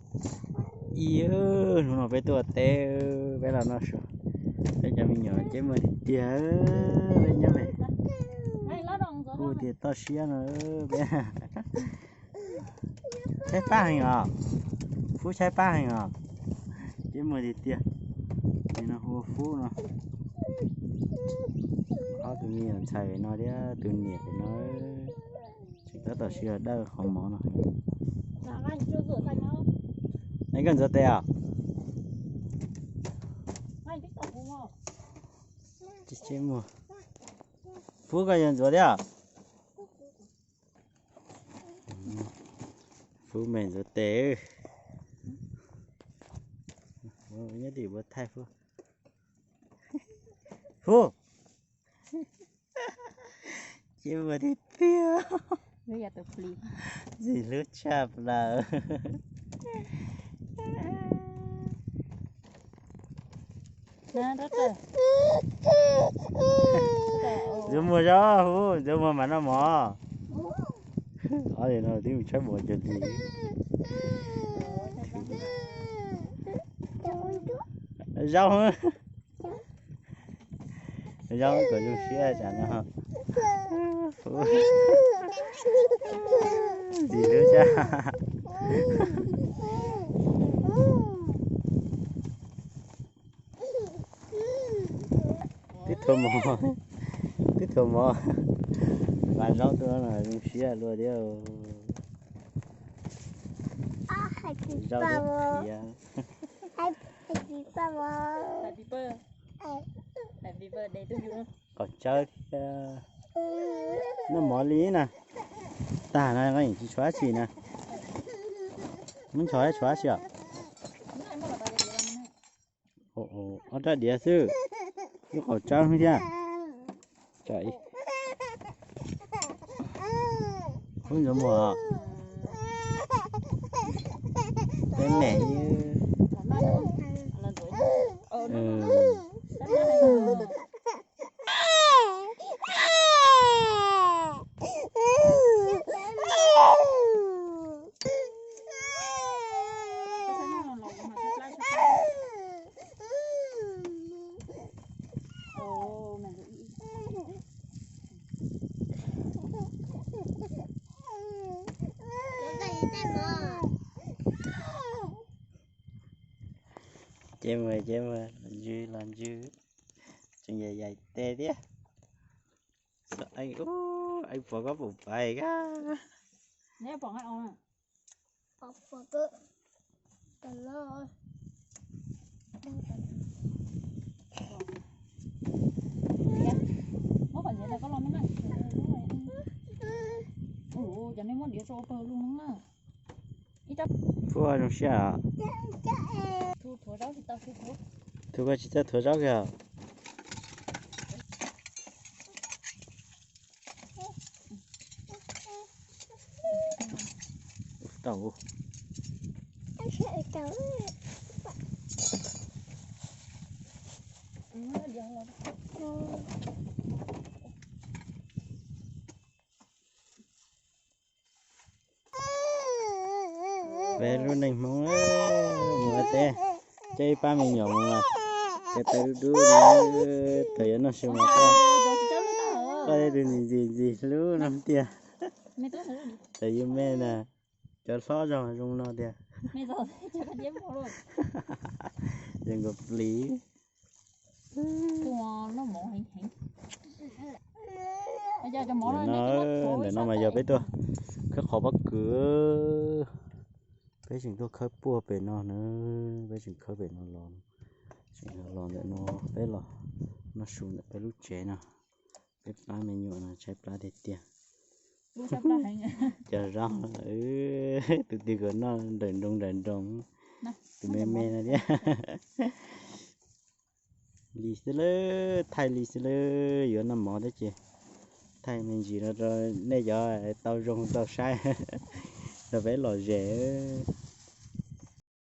Ib, hnub no peb tuaj teb, peb los noj su, peb cov me nyuam ces muag tiag tiag, peb nyob pem, hu tias toj siab no, peb tshaib plab heev os, Fub tshaib plab heev os, ces muag tiag tiag, ces no hu ua Fub no, ob tug me nyuam ntxhais pem no thiab tus niam pem no, tseem tab tom sib dawj qhov mov no. Es koj ntxuav tes os? Fub, koj yuav ntxuav thiab? Fub me ntxuav tes. Nyob tim ua thaij Fub. Fub, ces muag tiag tiag, ntxim hlub tshaj plaws. Ntxuav muag zog Fub, ntxuav muag mam noj mov. Ob no twb mus tshaib mov cog li. Zaub, zaub kom zoo siab tsam no. Ntxim hlub tshaj. Twb thuav mov, twb thuav mov, mas zaub tuaj no zoo siab luaj thiab. Zaub thiab thiab. Qaum tsawb thiab. Noj mov li na. Tag no koj yeej tsis tshuav dab tsi na. Muab nchos tshuav dab tsi os? Ob rab diav xwb, ib qaum tsawb thiab. Kub ntxuav muag, peb me. Ces mus, ces mus, los ntsws los ntsws, tseem yaim yaim tes thiab. Eeb, pom koj pum pais kab. Fub zoo siab os. Thuav koj tsis txawj thuav zaub kiag. Tau. Peb lub neej Hmoob mus ua teb, coj ib pab me nyuam mus mas, ces peb dub dub, thaum yuav noj su mas koj, koj tus ntxim ntxim ntxim hlub no tiag. Thaum yus me na, cov hlob zog zoo no tiag. Zoo nkaus plis. No, ntawm no mas yog peb tuaj khawb qhov pob kws. Peb tseem tuaj khawb puag pem no na, peb tseem khawb pem no los, tseem los ntawm no, peb los noj su ntawm peb lub tsev no. Peb plab me nyuam no tshaib plab tiag tiag. Cov zaub, tus twg kom noj nrawm nroos nrawm nroos, tus me me no thiab. Li xwb lawm, thaij li xwb lawm, yuav noj mov thiab ces thaij me ntsis no rau nej cov tau zoo tau saib, rau peb lom zem.